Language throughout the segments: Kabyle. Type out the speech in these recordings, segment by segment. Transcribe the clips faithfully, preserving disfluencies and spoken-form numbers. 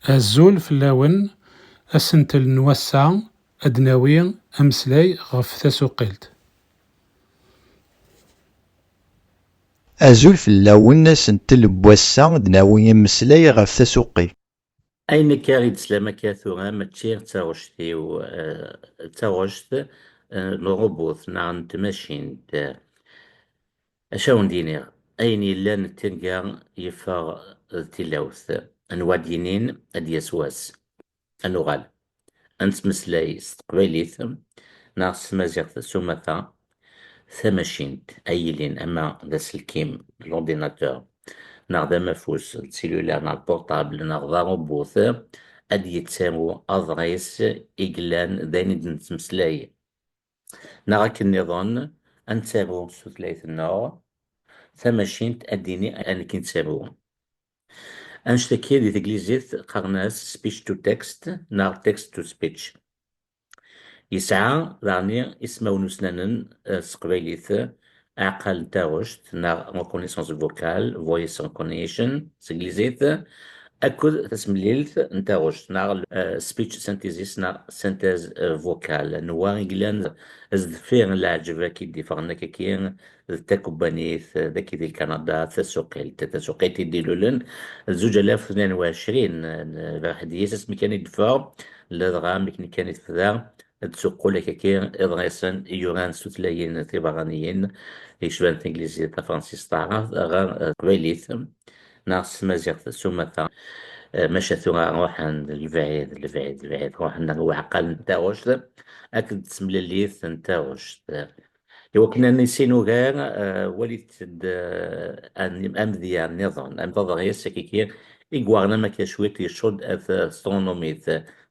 Azul fell-awen, asentel n wass-a ad d-nawi ameslay ɣef tasuqilt. Azul fell-awen, asentel n wass-a ad d-nawi ameslay ɣef tasuqilt. Ayen akka i d-teslam akka tura mačči d taɣect-iw, eh, d taɣect eh, n urubut neɣ n tmacint. Acu awen-d-iniɣ, ayen yellan d tirga yeffeɣ d tilawt. Anwa d-yinin ad d-yas wass. Ad nuɣal ad nettmeslay s teqbaylit neɣ s tmaziɣt s umata. Tamacint ay yilin ama d aselkim, l'ordinateur, neɣ d amafus, d cellulaire neɣ d portable neɣ d arubut, ad d-yettaru aḍris i yellan d ayen i d-nettmeslay. Neɣ akken nniḍen, ad nettaru s tutlayt-nneɣ, tamacint ad d-tini ayen akken nettaru. Annect-agi di teglizit qqaren-as speech to text neɣ text to speech. Yesɛa daɣni ismawen ussnanen eh, s teqbaylit, aɛeqqal n taɣect neɣ reconnaissance vocale, voice recognition s teglizit, akked tasemlilt n taɣect neɣ eh, speech synthesis neɣ synthèse eh, vocale. Anwa i yellan s deffir n leɛǧeb-agi d-iffɣen akkaki d takebbanit dagi di Kanada, tasuqilt, tasuqilt i d-ilulen d zuǧ alaf tnin u ɛecrin, n Berḥedis, asmi kan i d-teffeɣ, ladɣa mi kan i tebda ad d-tuqqul akkaki iḍrisen i yuran s tutlayin tiberraniyin yecban tanglizit, tafransist, taɛrabt, ɣer eh, teqbaylit neɣ s tmaziɣt s umata. Eh, maca tura ruḥen lebɛid, lebɛid, lebɛid, ruḥen ar uɛeqqal n taɣect akked tsemlilit n taɣect. Iwakken ad nissin ugar, eh, walit-d eh, an- amedya nniḍen, am d aḍris akkaki i iweɛren am akka cwiṭ yeccuḍ at tasṭrunumit.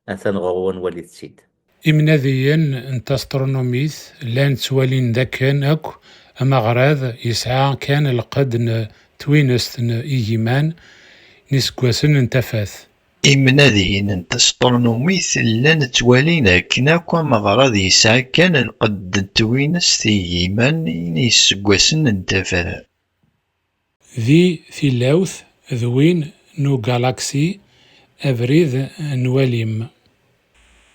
Atan ɣur-wen, walit-tt-id. Imnadiyen n tasṭrunumit llan ttwalin dakken akk amaɣrad yesɛa kan lqedd n twinest n igiman n iseggasen n tafat. Imnadiyen n tasṭrunumit llan ttwalin akken akk amaɣrad yesɛa kan lqedd n twinest igiman n yiseggasen n tafat. Di tilawt d win n ugalaksi abrid n walim.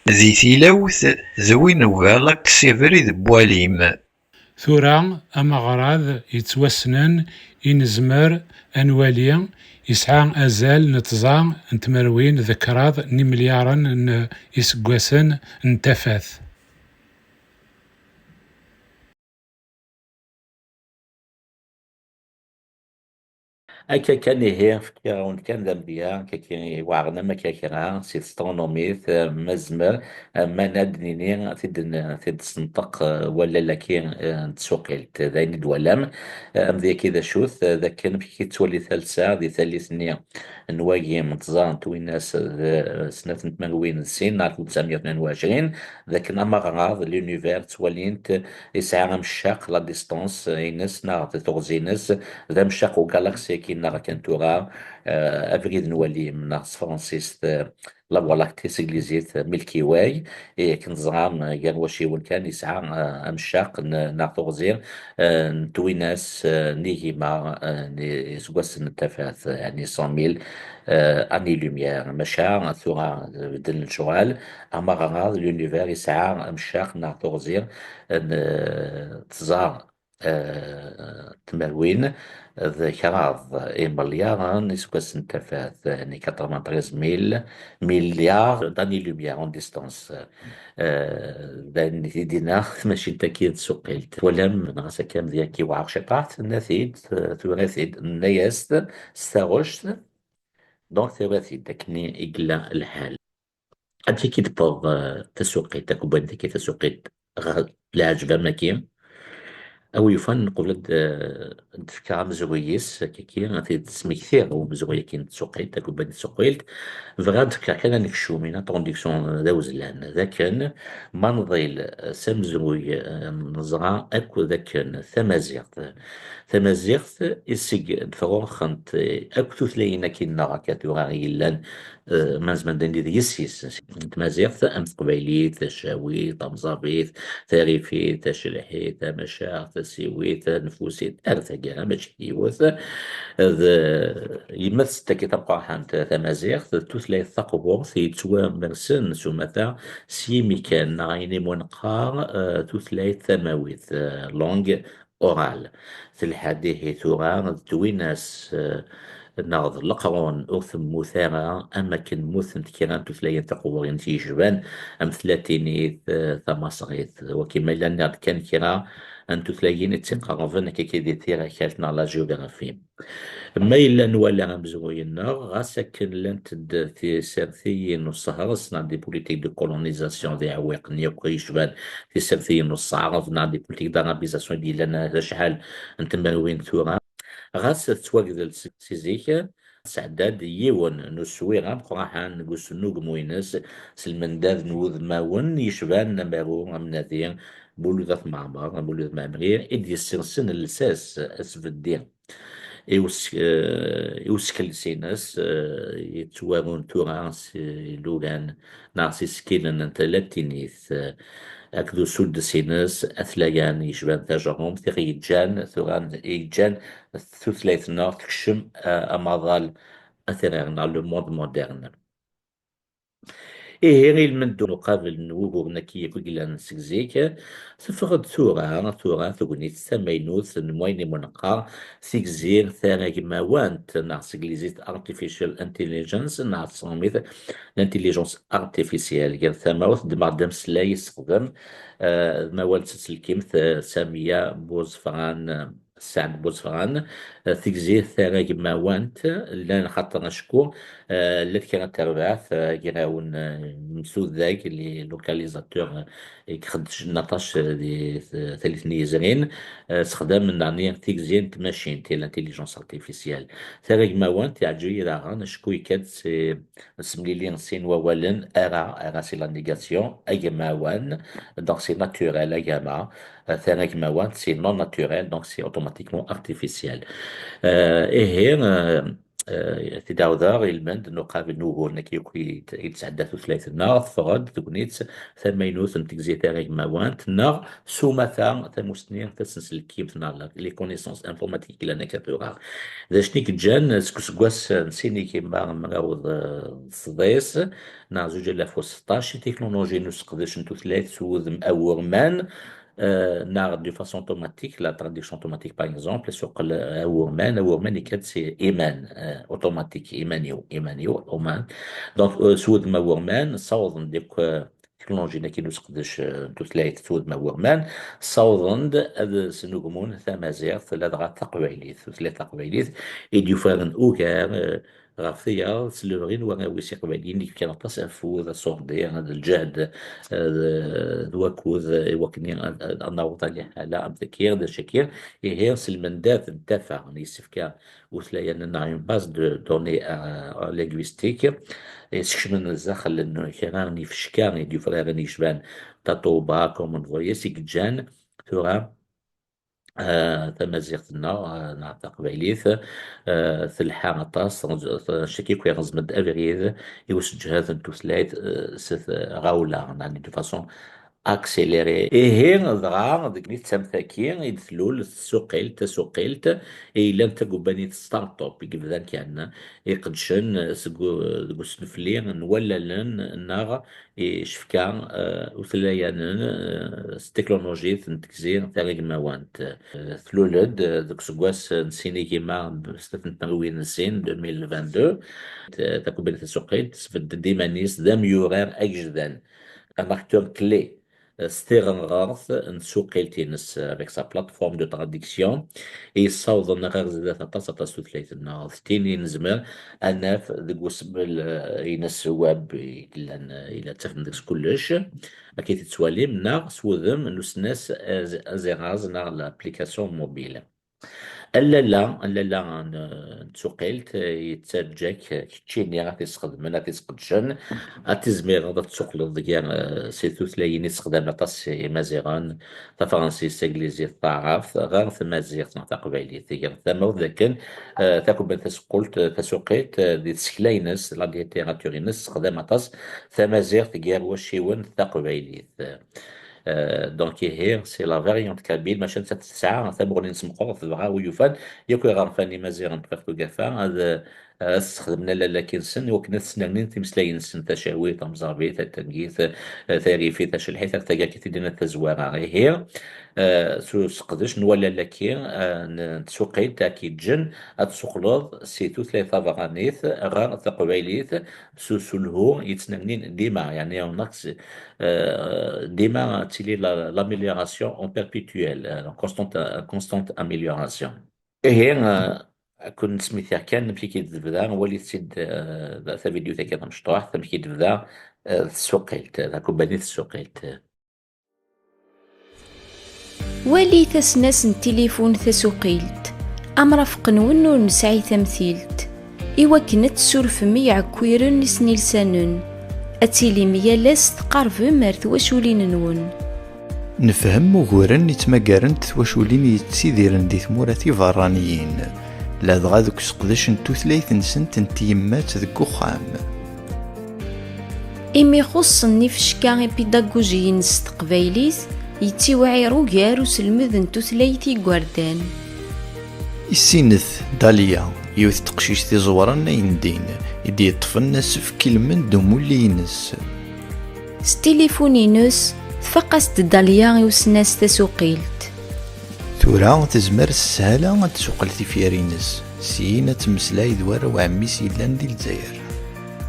Di tilawt d win n ugalaksi abrid n walim. Tura amaɣrad yettwassnen i nezmer ad nwali yesɛa azal n tẓa n tmerwin d kraḍ n imelyaren n iseggasen n tafat. Akka kan ihi, fkiɣ-awen-d kan d amedya, akkaki iweɛren am akka kra, si tesṭrunumit, eh, ma nezmer, eh, ma ad d-nini, tid-, tid-senṭeq, eh, wallal-agi, eh, n tsuqilt, d ayen i d-twalam, eh, amedya-agi d acu-t, eh, d akken amek i tettwali talsa di tallit-nni n wagi n tẓa n twinas d snat n tmerwin d sin, alef u tesɛemya u tnin u ɛecrin, d akken amaɣrad, l'univers, ttwalin-t yesɛa amectaq, la distance, ines neɣ d teɣzi-ines, d amectaq ugalaksi-agi-nneɣ kan tura, eh, abrid n walim neɣ s tefransist, eh, la voie lactée, s teglizit, eh, Milky Way, i akken teẓram, eh, gar wacciwen kan yesɛa, eh, amectaq n-, neɣ teɣzi, eh, n twinas, eh, n igima, eh, n iseggasen n tafat, eh, yani cent mille, eh, années-lumière. Maca tura beddlen lecɣal, amaɣrad, l'univers, yesɛa amectaq neɣ teɣzi n, eh, tẓa, eh, tmerwin d kraḍ imelyaren iseggasen n tafat, yani quatre-vingt-treize mille milliards d'années-lumière en distance. Eh, d ayen i d-yenna tmacint-agi n tsuqilt. Twalam, nɣas akka amedya-agi yewɛer ciṭaḥ, tenna-t-id, eh, tura-t-id, nenna-yas-t s taɣect, donc tura-t-id, akken i yella lḥal. Amek i d-tewweḍ, eh, tasuqilt, takubbanit-agi tasuqilt, ɣer leɛǧeb am wagi? A wi yufan, qbel ad d-, ad d-fkeɣ amezruy-is, akkaki, ad t-id-smektiɣ umezruy-agi n tsuqilt, takubbanit n tsuqilt. Bɣiɣ ad d-fkeɣ kan anekcum, une introduction d awezlan. D akken, ma nḍil s amezruy, eh, neẓra akk d akken tamaziɣt, tamaziɣt i seg d-ffɣuxent, eh, akk tutlayin-agi-nneɣ akka tura i yellan, eh, ma nezmer ad d-nini d yessi-s n tmaziɣt, am teqbaylit, tacawit, tamẓabit, tarifit, tacelḥit, tamacaɣt, tasiwit, tanfusit, ar taggara, mačči d yiwet. D yemma-s n tagi tameqqrant tamaziɣt, d tutlayt taqburt yettwamersen s umata s yimi kan, neɣ ayen imu neqqar, eh, tutlayt tamawit, eh, langue orale. Telḥa-d ihi tura d twinas, eh, neɣ d leqrun ur temmut ara, am akken mmutent kra n tutlayin tiqburin yecban am tlatinit, eh, tamaṣrit. Wagi ma yella nniɣ-d kan kra n tutlayin i tt-iqerben akka di tirakalt neɣ la géographie. Ma yella nwala amezruy-nneɣ, ɣas akken llant-d tisertiyin n usehres neɣ des politiques de colonisation d iɛewwiqen yakk yecban tisertiyin n useɛreb neɣ des politiques d'arabisation i d-yellan acḥal n tmerwin tura, ɣas tettwagdel si, si zik, tesɛedda-d yiwen n uswir ameqqran deg usenugmu-ines s lmendad n wudmawen yecban amaru amnadi Mulud At Mɛemmer, Mulud Mɛemmri, i d-yessersen llsas asbeddi i us-, eh, i usekles-ines, eh, yettwarun tura s ilugan neɣ s isekkilen n tlatinit, eh, akked usuddes-ines atlayan yecban tajerrumt i ɣ-yeǧǧan tura, yeǧǧan tutlayt-nneɣ tekcem, eh, amaḍal atrar neɣ le monde moderne. Ihi, ilmend n uqabel n wuguren-agi akk i yellan seg zik, teffeɣ-d tura, tura tegnit tamaynut n wayen i mu neqqar tigzi taragmawant, neɣ s teglizit artificial intelligence, neɣ s tṛumit l'intelligence artificielle. Gar tama ur teddmeɣ-d ameslay yessexdem, eh, d ma wal tselkimt, eh, Samiya Buzefran, eh, Saɛd Buzefran, eh, tigzi taragmawant, llan xaṭer acku, eh, llant kra n terbaɛt, eh, agrawen, eh, imsudag, les localisateurs, eh, i ixeddcen aṭas, eh, di t-, tallit-nni yezrin, eh, sexdamen daɣen tigzi n tmacint, l'intelligence artificielle. Taragmawant, yeɛǧeb-iyi daɣen acku yekka-d si, semlili sin wawalen, ara, ara c'est la négation, agmawan, donc c'est naturel, agama, euh, taragmawant, c'est non naturel, donc c'est automatiquement artificiel. Euh, ihi, euh, euh, tidawda, ilmend n uqabel n wuguren-agi akk i d-, i d-tesɛedda tutlayt-nneɣ, teffeɣ-d tegnit tamaynut n tegzi taragmawant, neɣ s umata tamusni tasenselkimt, neɣ la, les connaissances informatiques, yellan akka tura. D acu i yeǧǧan seg useggas n sin igimma mraw d sḍis neɣ zuǧ alaf u seṭṭac, i tiknuluji n useqdec n tutlayt s wudem awurman, euh, neɣ de façon automatique, la traduction automatique, par exemple, suqel awurman, awurman yekka-d si iman, euh, automatique, iman-iw, iman-iw, uman. Donc, euh, s wudem awurman, ssawḍen-d akk, euh, teknuluji-nni n useqdec, euh, n tutlayt s wudem awurman, ssawḍen-d ad snugmun tamaziɣt, ladɣa taqbaylit, tutlayt taqbaylit, i d-yufraren ugar, euh, ɣef tiyaḍ s lebɣi n warraw-is iqbayliyen i yefkan aṭas afud, aṣurdi, d lǧehd, eh, d, d wakud, eh, i wakken ad, ad, ad naweḍ ɣer liḥala am tagi, d acu-agi. Ihi, s lmendad n tafeɣ n yisefka utlayanen neɣ une base de données, eh, linguistique, i yeskecmen zdaxel n kra n yifecka i d-yufraren yecban Tatoeba, Common Voice, i yeǧǧan tura eh, tamaziɣt-nneɣ, eh, neɣ taqbaylit, eh, telḥa aṭas, acu-agi akk ireẓem-d abrid i useǧhed n tutlayt, eh, s tɣawla, neɣ de façon accélérée. Ihi, dɣa, deg mi d tamemt-agi i d-tlul tsuqilt, tasuqilt, i yellan d tagubbanit start-up, i yebdan kan, iqeddcen seg u-, deg usnefli n wallalen, neɣ icefka, eh, utlayanen, eh, s teknulujit n tegzi tarigmawant. Eh, tlul-d, eh, deg useggas n sin igima, snat n tmerwin d sin, deux mille vingt-deux. T-, takubbanit tasuqilt tesbedd-d iman-is d amyurar agejdan, un acteur clé, eh, s tiɣenɣert n tsuqilt-ines, eh, avec sa plateforme de traduction, i yessawḍen ɣer zdat aṭas, aṭas tutlayt-nneɣ. D tin i nezmer ad naf deg usmel, eh, ines web i yellan, eh, i la ttafem deg-s kullec, akka i t-tettwalim, neɣ s wudem n usnas az-, aziɣaz neɣ l'application mobile. Allala, allala n, n tsuqilt, eh, yettaǧǧa-k keččini ad t-isxedmen, ad t-isqedcen, ad tizmireḍ ad tsuqleḍ gar, eh, si tutlayin i ssexdamen aṭas imaziɣen, tafransist, taglizit, taɛrabt, ɣer tmaziɣt neɣ taqbaylit. Ger tamawt dakken, eh, takubbanit tasuqult, tasuqilt, eh, di tsekla-ines, la littérature-ines, tessexdam aṭas tamaziɣt gar wacciwen d taqbaylit. Euh, donc, ihi, c'est la variante kabyle, maca nettat tesɛa tamuɣli-nnes meqqret, dɣa wi yufan, yakk iɣerfan imaziɣen n Tqaft Ugafa, ad, ad sexdemen allal-agi-nsen, iwakken ad snernin timeslayin-nsen, tacawit, tamẓabit, tangit, eh, tarifit, tacilḥit, ar tagakit i d-yenna tazwara. Ihi, eh, s useqdec n wallal-agi, eh, n, n tsuqilt, ad k-yeǧǧen ad tsuqleḍ si tutlayt tabeṛṛanit ɣer teqbaylit, s, s uselhu yettnernin dima, yeɛni, un axe, eh, dima ad tili la, l'amélioration en perpétuel, eh, en constante, en constante amélioration. Ihi, eh, ad ken-smitiɣ kan amek i k-id-tebda, walit-tt-id, eh, tavidyut-agi tamecṭuḥt, amek i d-tebda, eh, tsuqilt, takubanit tsuqilt. Wali tasnast n tilifun tasuqilt, amrafeq-nwen ur nesɛi tamtilt, iwakken ad tessurfem i iɛekkiren isnilsanen, ad tilim yal ass tqarbem ar twaculin-nwen. Nefhem uguren i ttmagarent twaculin yettidiren di tmura tiberraniyin, ladɣa deg useqdec n tutlayt-nsent n tyemmat deg uxxam. Imi xuṣṣen ifecka ipidagujiyen s teqbaylit, yettiwɛir ugar uselmed n tutlayt i yigerdan. Issinet Dahlia, yiwet n teqcict iẓewren ayendin, i d-yeṭṭfen asefk i lmend n umulli-ines. S tilifun-ines, tfaq-as-d Dahlia i usnas tasuqilt. Tura tezmer s sshala ad tsuqel tifyar-ines, syin ad temmeslay d warraw ɛemmi-s yellan di Lezzayer.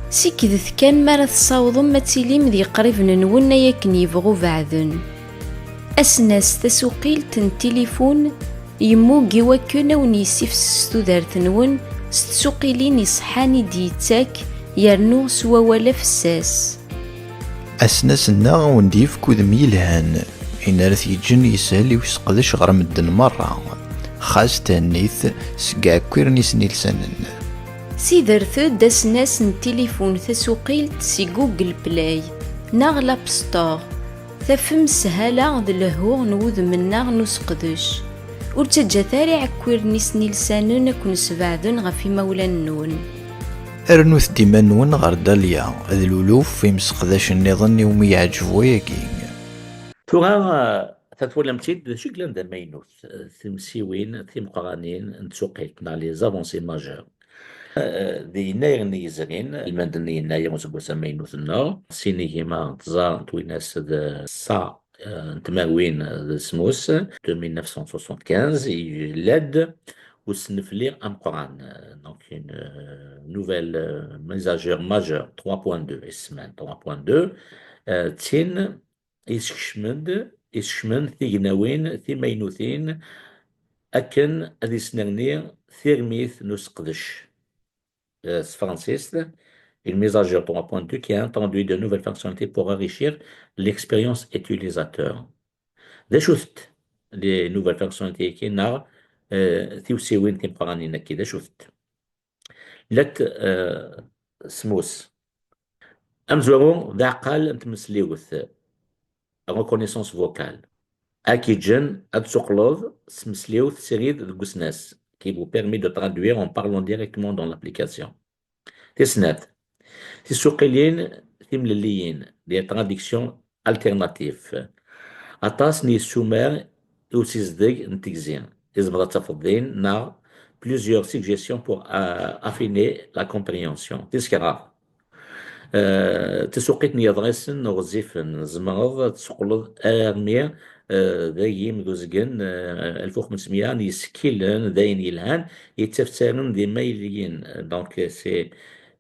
Sikdet kan mi ara tessawḍem ad tilim d yeqriben-nwen ay akken yebɣu beɛden. Asnas tasuqilt n tilifun yemmug i wakken ad wen-yessifses tudert-nwen s tsuqilin iṣeḥḥan i d-yettak, yernu s wawal afessas. Asnas-nneɣ a wen-d-yefk udem yelhan, ayen ara t-yeǧǧen yeshel i useqdec ɣer medden merra, xas thennit seg iɛekkiren isnilsanen. Sidret-d asnas n tilifun tasuqilt si Google Play neɣ l'App Store. Tafem sshala d lehhu n wudem-nneɣ n useqdec. Ur ttaǧǧat ara iɛekkiren isnilsanen ad ken-sbeɛden ɣef imawlan-nwen. Rnut-d iman-nwen ɣer Dahlia d luluf imseqdacen nniḍen iwumi yeɛǧeb wayagi. Tura, eh, ta twalamt-tt-id, d acu i yellan d amaynut? Eh, timsiwin timeqqranin n tsuqilt, neɣ les avancées majeures. Eh, di yennayer-nni yezrin, lmend n yennayer useggas amaynut-nneɣ, sin igima tẓa n twinas d sa, eh, n tmerwin d semmus, de mille neuf cent soixante-quinze, yella-d usnefli ameqqran, eh, donc une, eh, nouvelle, eh, mise à jour majeure, trois point deux, isem-nnes trois point deux, eh, d tin yeskecmen-d, yeskecmen tignawin timaynutin akken ad yesnerni tirmit n useqdec, eh, s tefransist, une mise à jour trois point deux qui a introduit de nouvelles fonctionnalités pour enrichir l'expérience utilisateur. D acu-tent les nouvelles fonctionnalités-agi neɣ, eh, tiwsiwin timeqqranin-agi, d acu-tent? Llant, eh, semmus. Amezwaru d aɛeqqal n tmesliwt, reconnaissance vocale. Ad k-yeǧǧen ad d-tuqleḍ s tmesliwt srid deg usnas, qui vous permet de traduire en parlant directement dans l'application. Tis snat, tisuqilin timlelliyin, des traductions alternatives. Aṭas n yissumar i usizdeg n tegzi, tzemreḍ ad tafeḍ din, neɣ plusieurs suggestions pour, euh, affiner la compréhension. Tis kraḍ, euh, tasuqilt n yeḍrisen ɣezzifen, tzemreḍ ad tsuqleḍ armi, euh, d agim d uzgen, euh, alef u xemsmya n yisekkilen d ayen yelhan, yettafttaren d imayliyen. Donc, c'est,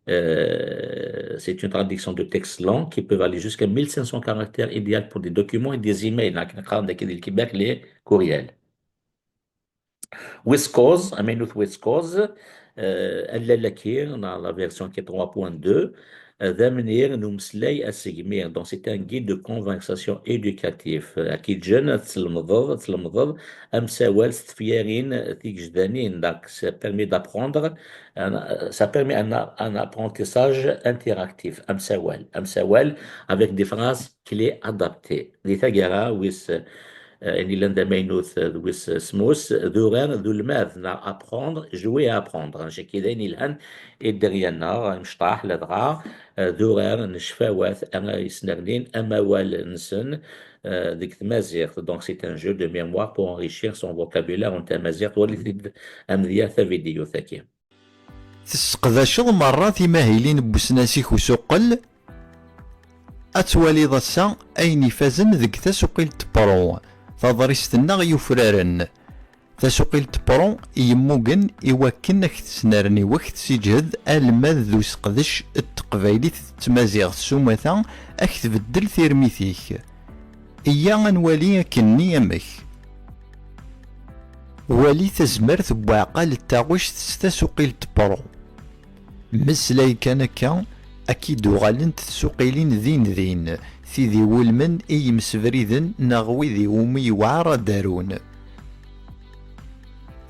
euh, c'est une traduction de texte long qui peut aller jusqu'à mille cinq cents caractères, idéal pour des documents et des emails. Akken qqaren dagi di lkibar, les courriels. Wis kuẓ, amaynut wis kuẓ, euh, allal-agi, neɣ la version qui est trois point deux, euh, d amnir n umeslay asegmi. Donc, c'est un guide de conversation éducatif. Euh, ad k-yeǧǧen ad tlemdeḍ, ad tlemdeḍ amsawal s tefyarin tigejdanin. Donc, ça permet d'apprendre, un, ça permet un, un apprentissage interactif. Amsawal, amsawal avec des phrases clés adaptées. Di taggara wis, Eh, ayen yellan d amaynut, eh, d wis, eh, semmus, d urar d ulmad, neɣ apprendre, jouer et apprendre. Anect-agi d ayen yelhan i dderya-nneɣ, imecṭaḥ, ladɣa, eh, d urar n ccfawat ara yesnernin amawal-nsen, eh, deg tmaziɣt. Donc, c'est un jeu de mémoire pour enrichir son vocabulaire en tamaziɣt. Walit-id amedya tavidyut-agi. Tesseqdaceḍ merra timahilin n usnas-ik usuqqel? Ad twaliḍ ass-a ayen ifazen deg tasuqilt Pro, taḍrist-nneɣ yufraren. Tasuqilt Pro yemmugen i wakken ad k-tesnerni u ad k-tessiǧhed almad d useqdec n teqbaylit d tmaziɣt s umata ad k-tbeddel tirmit-ik. Iyya ad nwali akkenni amek. Wali tazmert n uɛqal n taɣect s tasuqilt Pro. Mmeslay kan akka, ad k-id-uɣalent tsuqilin din din, tid iwulmen i yimsebriden neɣ wid iwumi yewɛer ad arun.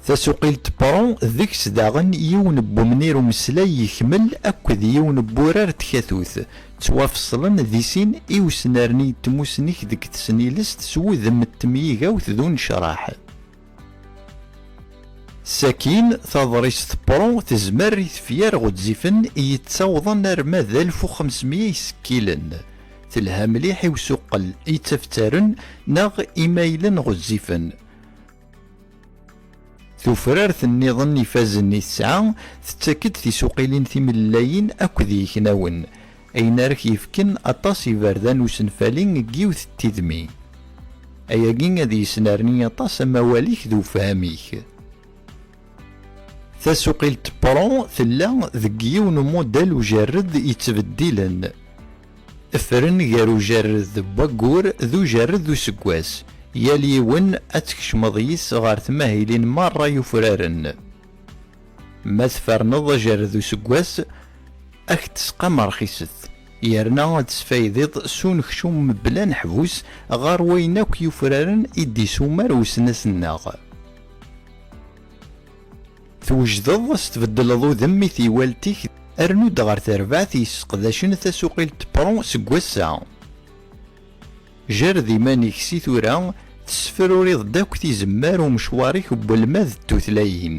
Tasuqilt Pro deg-s daɣen yiwen n wemnir umeslay yekmel akked yiwen n wurar n tkatut, ttwafeṣlen di sin i usnerni n tmusni deg tesnilest s wudem n temyigawt d unecraḥ. Sakin, taḍrist Pro tezmer i tefyar ɣezzifen yettawḍen arma d alef u xemsmya isekkilen. Telha mliḥ i usuqqel yettafttaren neɣ imaylen ɣezzifen. Tufrart nniḍen ifazen i tesɛa tettak-d tisuqilin timellalin akked yiknawen, ayen ara k-yefken aṭas iberdan usenfali deg yiwet n tidmi. Ayagi ad yesnerni aṭas amawal-ik d ufham-ik. Tasuqilt Pro tella deg yiwen n umudal ujerred yettbeddilen. Fren gar ujerred n waggur d ujerred n useggas. Yal yiwen ad tkecmeḍ yis ɣer tmahilin merra yufraren. Ma tferneḍ ajerred n useggas, ad k-d-tesqam rxiset, yerna ad tesfaydiḍ s unekcum mebla aneḥbus ɣer wayen akk yufraren i d-isumar usnas-nneɣ. Twejdeḍ ad s-tbeddleḍ udem i tywalt-ik? Rnu-d ɣer terbaɛt yesseqdacen tasuqilt Pro seg wass-a. Jerred iman-ik si tura, tessefruriḍ-d akk tizemmar umecwar-ik n welmad n tutlayin.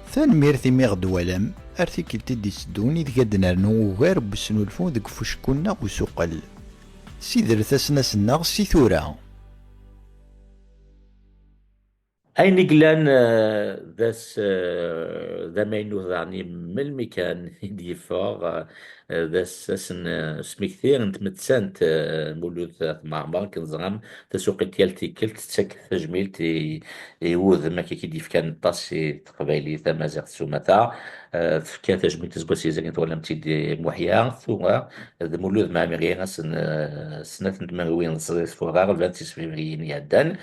Tanemmirt imi ɣ-d-twalam. Ar tikkelt i d-itteddun ideg ad d-nernu ugar n wesnulfu deg ufecku-nneɣ usuqqel. Sidret-asen-asen-nneɣ si tura. Ayen i yellan, eh, d ass, eh, d amaynut daɣen, melmi kan i d-yeffeɣ, eh, d ass, ass n, eh, usmekti n tmettant, eh, Mulud At Mɛemmer, akken teẓram, tasuqilt yal tikkelt tettak tajmilt i, i wudem akka i d-yefkan aṭas i teqbaylit tamaziɣt s umata. Eh, tefka tajmilt aseggas yezrin, twalam-tt-id i Muḥya, tura d Mulud Mɛemmri, ass n, eh, snat n tmerwin d sḍis furar, vingt-six février n iɛeddan,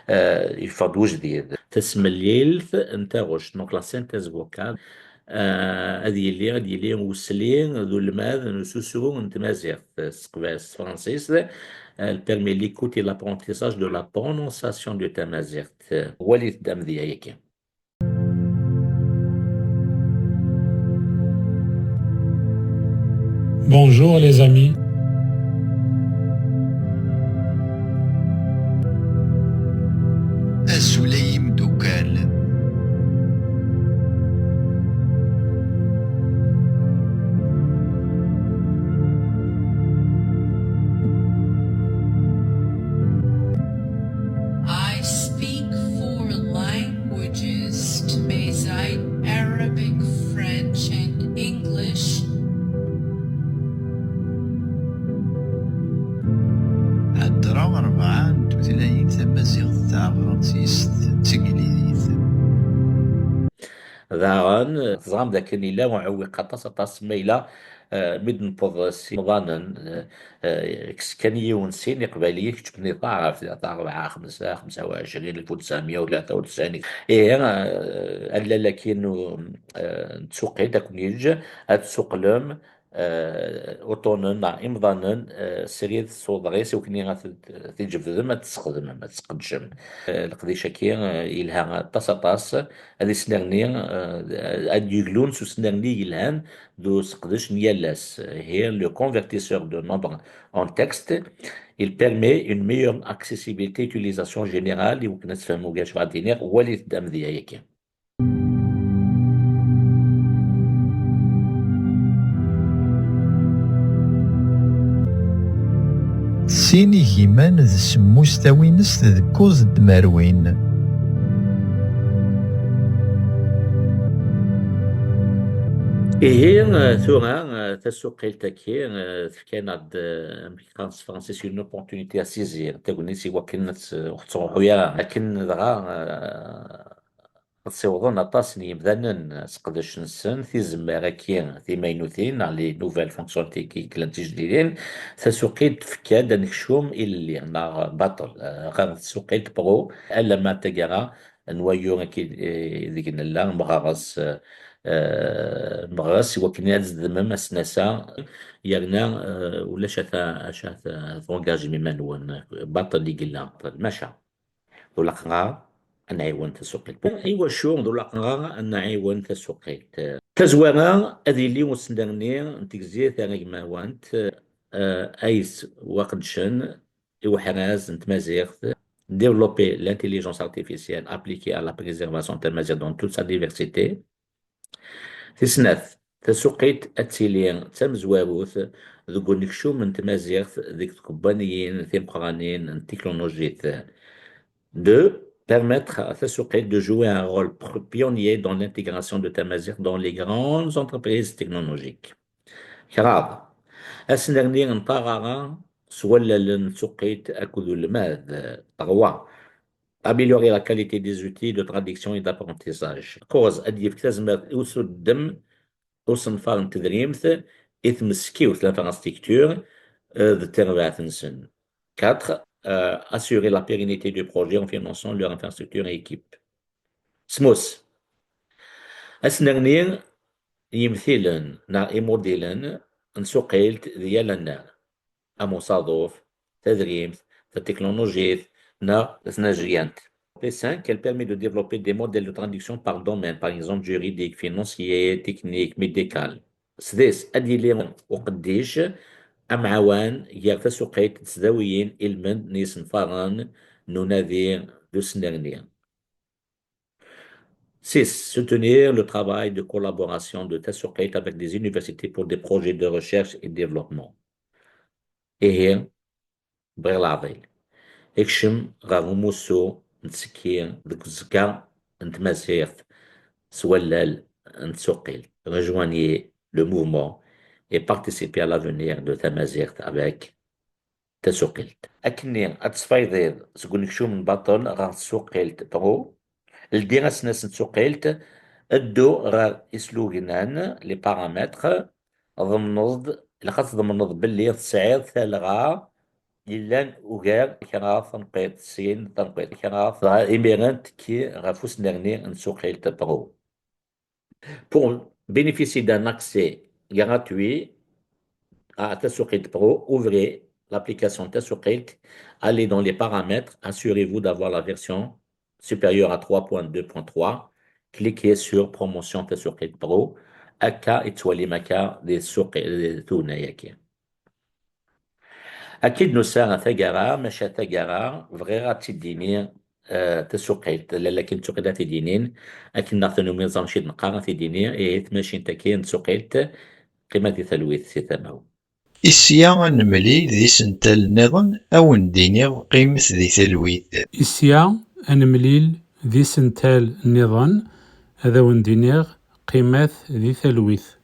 eh, yeffeɣ-d wejdid. Tasmelilt n taɣect, donc la synthèse vocale, eh, ad yili, ad yili usli d ulmad n ususru n tmaziɣt s teqba-, s tefransist, eh, elle permet l'écoute et l'apprentissage de la prononciation de tamaziɣt. Walit-d amedya-agi. Bonjour les amis. Azul ay imdukal. I speak four languages, Tamazight, Arabic, French, and English. Heddreɣ rebɛa n tutlayin, tamaziɣt, tafransist, d teglizit. Daɣen, teẓram dakken yella uɛewwiq aṭas, aṭas, ma yella, eh, mi d-newweḍ s imḍanen, eh, eh, kkes kan yiwen sin iqbayliyen keččmen i taɛrabt, ta rebɛa, xemsa, xemsa u ɛecrin, alef u tesɛemya u tlata u tesɛin. Ihi, eh, allal-agi n, eh, n tsuqilt, ad ken-yeǧǧ ad tsuqlem eh, uṭṭunen neɣ imḍanen, eh, srid s uḍris, i wakken ad t-, t-id-tjebdem, ad t-tesxedmem, ad t-tesqedcem. Eh, leqdic-agi, eh, yelha aṭas, aṭas. Ad isnerni, eh, ad yeglun s usnerni yelhan d useqdec n yal ass. Here, le convertisseur de nombre en texte, il permet une meilleure accessibilité, utilisation générale, i wakken ad tfehmem ugar, cebɛa d-iniɣ, walit-d amedya-agi. Sin igiman d semmus tawinest d kuẓ n tmerwin. Ihi, tura, tasuqilt-agi, tefka-aneɣ-d, amek qqaren s tefransist, une opportunité à saisir, tagnit i wakken ad tt-, ur tettruḥu ara. Akken dɣa, ad ssiwḍen aṭas n yimdanen, seqdec-nsen tizemmar-agi timaynutin, neɣ les nouvelles fonctionnalités qui, qui llan d tijdidin. Tasuqilt tefka-d anekcum ilelli, neɣ baṭel, eh, ɣer tsuqilt Pro, alamma d taggara n wayyur-agi, eh, deg nella, meɣres, eh, meɣres, i wakken ad zedmem asnas-a, yerna, eh, ulac ata, acu ata, tṛugajem iman-nwen, baṭel i yella, maca. D ulaqrar ad nɛiwen tasuqilt. Iwacu d ulaqrar ad nɛiwen tasuqilt? Tazwara, ad yili usnerni n tegzirt taregmawant, eh, ay s-, waqedcen i uḥraz n tmaziɣt, développer l'intelligence artificielle appliquée à la préservation de la tamaziɣt dans toute sa diversité. Tis snat, tasuqilt ad tili d tamezwarut deg unekcum n tmaziɣt deg tkebbaniyin timeqqranin n tiknulujit. Deux, permettre à tasuqilt de jouer un rôle pr-, pionnier dans l'intégration de tamaziɣt dans les grandes entreprises technologiques. Kraḍ, asnerni n taɣara s wallalen n tsuqilt akked ulmad. Trois, améliorer la qualité des outils de traduction et d'apprentissage. Quinze, ad yefk tazmert i usuddem usenfar n tedrimt i tmeskiwt, l'infrastructure, eh, d terbaɛt-nsen. Quatre, eh, assurer la pérennité du projet en finançant leur infrastructure et équipe. Semmus, asnerni n yimtilen neɣ imudilen n tsuqilt di yal annar, am usaḍuf, tadrimt, tatiknulujit neɣ tnajyant. P cinq, elle permet de développer des modèles de traduction par domaine, par exemple juridique, financier, technique, médical. Sdis, ad yili uqeddic amɛawan gar tasuqilt d tesdawiyin, ilmend n yisenfaren n unadi d usnerni. Six, soutenir le travail de collaboration de tasuqilt avec des universités pour des projets de recherche et développement. Ihi, bɣiɣ leɛḍil. Ikcem ɣer umussu n tsekki deg uẓekka n tmaziɣt s wallal n tsuqilt. Rejoignez le mouvement et participez à l'avenir de tamaziɣt avec tasuqilt. Akkenni ad tesfaydiḍ seg unekcum n baṭel ɣer tsuqilt Pro, ldi asnas n tsuqilt, ddu ɣer islugnan, les paramètres, ḍemneḍ, ilaq ad tḍemneḍ belli tesɛiḍ talɣa yellan ugar kraḍ tanqiḍt, sin tanqiḍt, kraḍ. Dɣa imiren tekki ɣef usnerni n tsuqilt Pro. Pour bénéficier d'un accès gratuit à Tasuqilt Pro, ouvrez l'application Tasuqilt, allez dans les paramètres, assurez-vous d'avoir la version supérieure à trois point deux point trois, cliquez sur promotion Tasuqilt Pro, akka i tettwalim akka di tsuqi-, di tugna-agi. Akken d-nusa taggara, maca taggara, bɣiɣ ad tt-id-iniɣ, eh, tasuqilt, lalla akken d tsuqilt ad tt-id-inin, akken neɣ tanumi ẓer acu i d-neqqar ad t-id-iniɣ, ihi tmacint-agi n tsuqilt, qqimet di talwit si tama-w. I sya ad nemlil d isental nniḍen, ad wen-d-iniɣ qqimet di talwit. I sya ad nemlil d isental nniḍen, ad awen-d-iniɣ qqimet di talwit.